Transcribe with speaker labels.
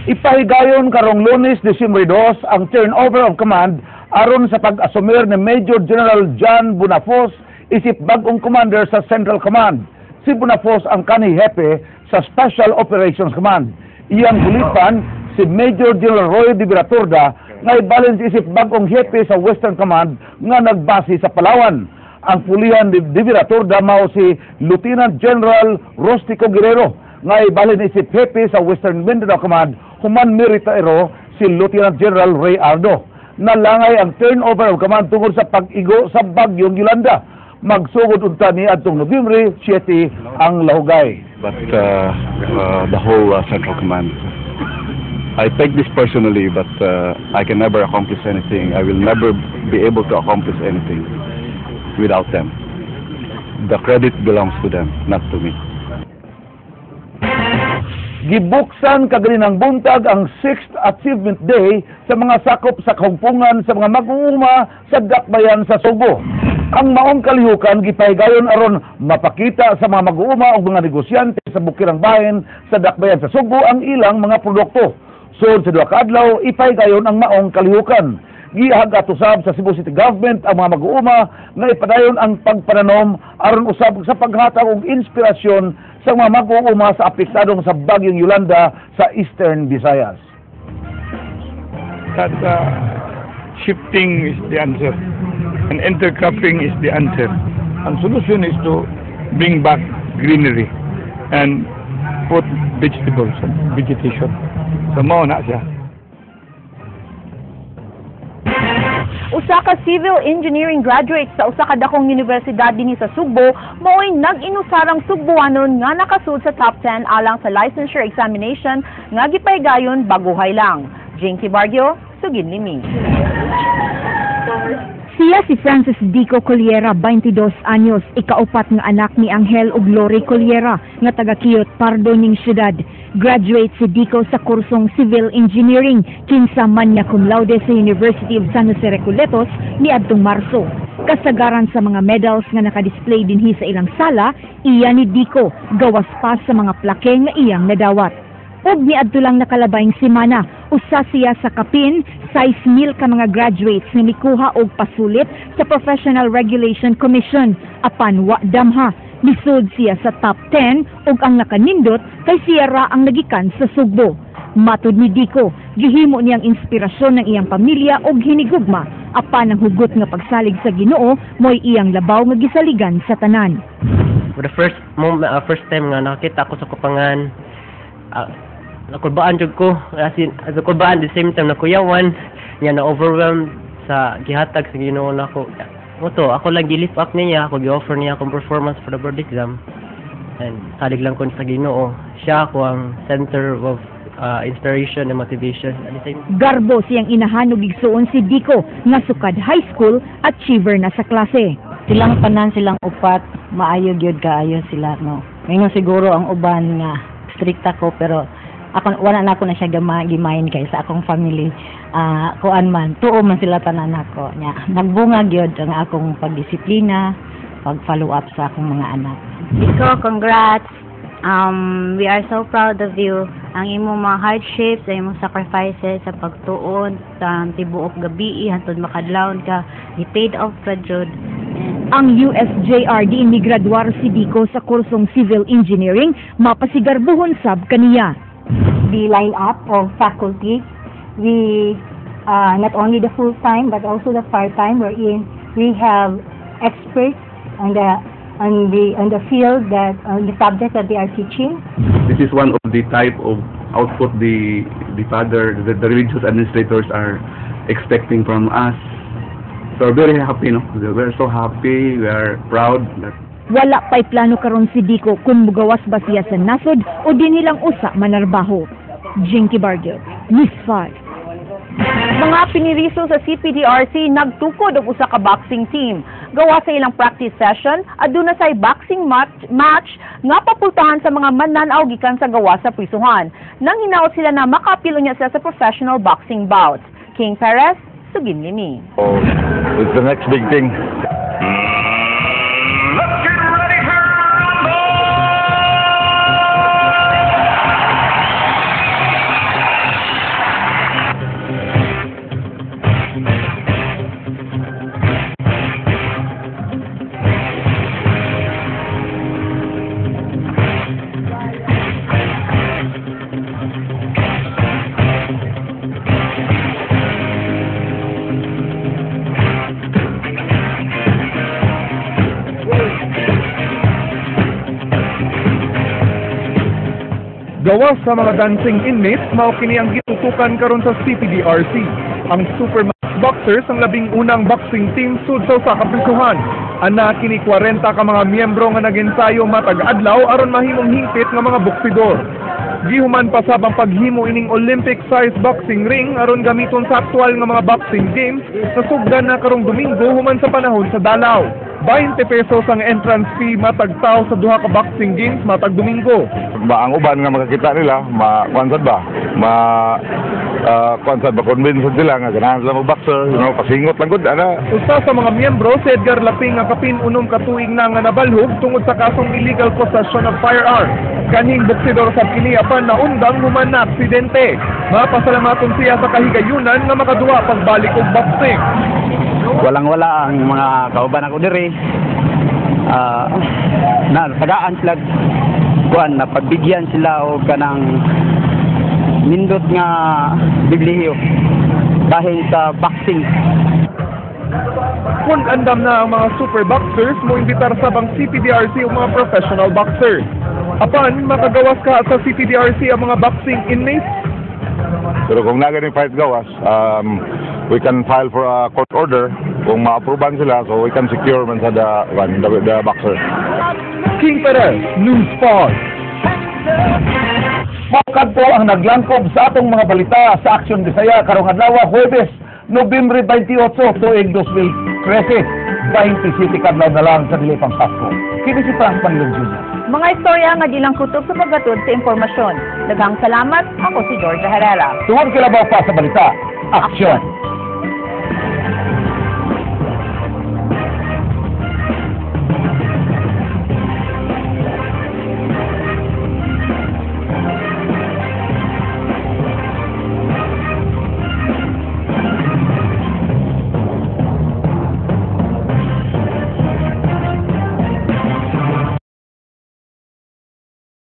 Speaker 1: Ipahigayon karong Lunes, Disyembre 2, ang turnover of command aron sa pag-asumer ni Major General John Bonafos isip bag-ong commander sa Central Command. Si Bonafos ang kanhi hepe sa Special Operations Command. Iyang bulipan si Major General Roy de Viratorda nga ibalin isip bag-ong hepe sa Western Command nga nagbase sa Palawan. Ang pulihan ni de Viratorda mao si Lieutenant General Rustico Guerrero nga ibalin isip hepe sa Western Mindanao Command human miretiro si Lieutenant General Ray Ardo. Nalangay ang turnover of command tungod sa pag-igo sa bagyong Yolanda. Magsugod unta ni adtong Nobyembre 7 ang lahugay.
Speaker 2: But the whole Central Command. I take this personally, but I can never accomplish anything. I will never be able to accomplish anything without them. The credit belongs to them, not to me.
Speaker 1: Gibuksan kaganinang buntag ang 6th Achievement Day sa mga sakop sa kahugpungan sa mga mag-uuma sa Dakbayan sa Sugbo. Ang maong kalihukan gipahigayon aron mapakita sa mga mag-uuma o mga negosyante sa bukirang bahin sa Dakbayan sa Sugbo ang ilang mga produkto. Sud sa 2 ka adlaw ipahigayon ang maong kalihukan. Gihagat usab sa Cebu City Government ang mga mag-uuma nga ipadayon ang pagpananom aron usab sa paghatag og inspirasyon sa mga mag-uuma sa apektadong sa bagyong Yolanda sa Eastern Visayas.
Speaker 3: That shifting is the answer and intercropping is the answer. And solution is to bring back greenery and put vegetables and vegetation. So mao na siya.
Speaker 4: Usa ka civil engineering graduate sa usa ka dakong universidad dinhi sa Sugbo mao'y nag-inusarang Sugbuanon nga nakasud sa top 10 alang sa licensure examination nga gipahigayon baguhay lang. Jinky Bargio, Sugin Limi.
Speaker 5: Siya si Francis Dico Coliera, 22 anyos, ikaupat nga anak ni Angel ug Lori Coliera nga taga Kiyot Pardo ning syudad. Graduate si Dico sa kursong Civil Engineering, kinsa magna cum laude sa University of San Jose Recoletos niadtong Marso. Kasagaran sa mga medals nga nakadisplay dinhi sa ilang sala, iya ni Dico, gawas pa sa mga plake nga iyang nadawat. Ug niadto lang nakalabayng semana, usa siya sa kapin 6,000 ka mga graduates nga mikuha og pasulit sa Professional Regulation Commission. Apan wa damha, misud siya sa top 10 ug ang nakanindot kay siya ra ang nagikan sa Sugbo. Matud ni Dico, gihimo niyang inspirasyon ng iyang pamilya ug hinigugma apan ang hugot nga pagsalig sa Ginoo mo'y iyang labaw nga gisaligan sa tanan.
Speaker 6: For the first moment, first time nga nakakita ako sa kupangan, nakulbaan jud ko, as in, nakulbaan the same time nakuyawan, niya na overwhelmed sa gihatag sa Ginoo nako. Mo to, ako lang gi-lift up niya, ako gi-offer niya akong performance for the board exam. And salig lang ko sa Ginoo. Siya ako ang center of inspiration and motivation. At the same
Speaker 5: Garbo siyang inahan ug igsuon si Dico nga sukad high school achiever na sa klase.
Speaker 7: Silang tanan, silang upat, maayo gyud kaayo sila, no. Ngayon siguro ang uban nga strict ako, pero ako wala na ako na siya gimain kay sa akong family. Kuan man, tuo man sila tanan nako nya. Nagbunga gyud ang akong pagdisiplina, pag-follow up sa akong mga anak.
Speaker 8: Dico, congrats. We are so proud of you. Ang imong mga hardships, ang imong sacrifices sa pagtuon, tibuok gabi, hantod makadlawon ka, ni paid off ka jud.
Speaker 5: Ang USJR di migraduar si Dico sa kursong Civil Engineering, mapasigarbuhon sab kaniya.
Speaker 9: The lineup of faculty, we not only the full time but also the part time, wherein we have experts on the field that on the subject that they are teaching.
Speaker 2: This is one of the type of output the father, the religious administrators are expecting from us. So we're very happy, no? We're so happy, we are proud that
Speaker 5: Wala pa'y plano karon si Dico kung mugawas ba siya sa nasod o di nilang usa manarbaho. Jinky Bargio, News 5.
Speaker 4: Mga piniriso sa CPDRC nagtukod og usa ka boxing team. Gawa sa ilang practice session, aduna say boxing match nga papultahan sa mga mananaw gikan sa gawa sa prisuhan. Nang hinaot sila na makapilo niya sila sa professional boxing bouts. King Perez, Sugin Limi.
Speaker 10: Oh, it's the next big thing.
Speaker 11: Gawas sa mga dancing inmates, mao kini ang gitutukan karon sa CPDRC. Ang Supermax Boxers ang 11 na boxing team sud sa usa ka prisuhan. Ana kini 40 ka mga miyembro nga nagensayo matag adlaw aron mahimong hingpit nga mga boksidor. Gihuman pa sab ang paghimo ining Olympic size boxing ring aron gamiton sa aktual nga mga boxing games sa sugdan na karong Domingo human sa panahon sa dalaw. 20 pesos ang entrance fee matag tawo sa duha ka boxing games matag Domingo.
Speaker 10: Ba ang uban nga makakita nila, ma kuan sad ba? Ma kuan sad ba, convince sila nga ganahan sila mag-boxer, pasingot lang gud ana.
Speaker 11: Usa sa mga miyembro, si Edgar Laping, nga kapin 6 ka tuig na nga nabalhog tungod sa kasong illegal possession of firearms. Kanhing boksidor sa kini apan naundang human na aksidente. Mapasalamaton siya sa kahigayunan nga makaduwa pagbalik og boxing.
Speaker 12: Walang wala ang mga kauban ako diri. Na tagaan sila kuan, na pagbigyan sila og kanang nindot nga biblihiyo dahil sa boxing.
Speaker 11: Kung andam na ang mga super boxers, mo imbitar sab ang CPDRC og mga professional boxers. Apan makagawas ka sa CPDRC ang mga boxing inmates?
Speaker 10: Pero kung naa ganing fight gawas, we can file for a court order kung ma-approvean sila so we can secure man sa the boxer.
Speaker 11: King Perez, News 5.
Speaker 1: Mao po ang naglangkob sa atong mga balita sa Aksyon Bisaya karong adlaw, Huwebes, Nobyembre 28, tuig 2013. 27 kadlaw na lang sa dili pang Pasko. Kini si Frank Panglong Jr.
Speaker 4: Mga istorya nga di lang kutob sa paggatod sa impormasyon. Daghang salamat. Ako si Georgia Herrera.
Speaker 1: Tungod kilabaw pa sa balita, aksyon!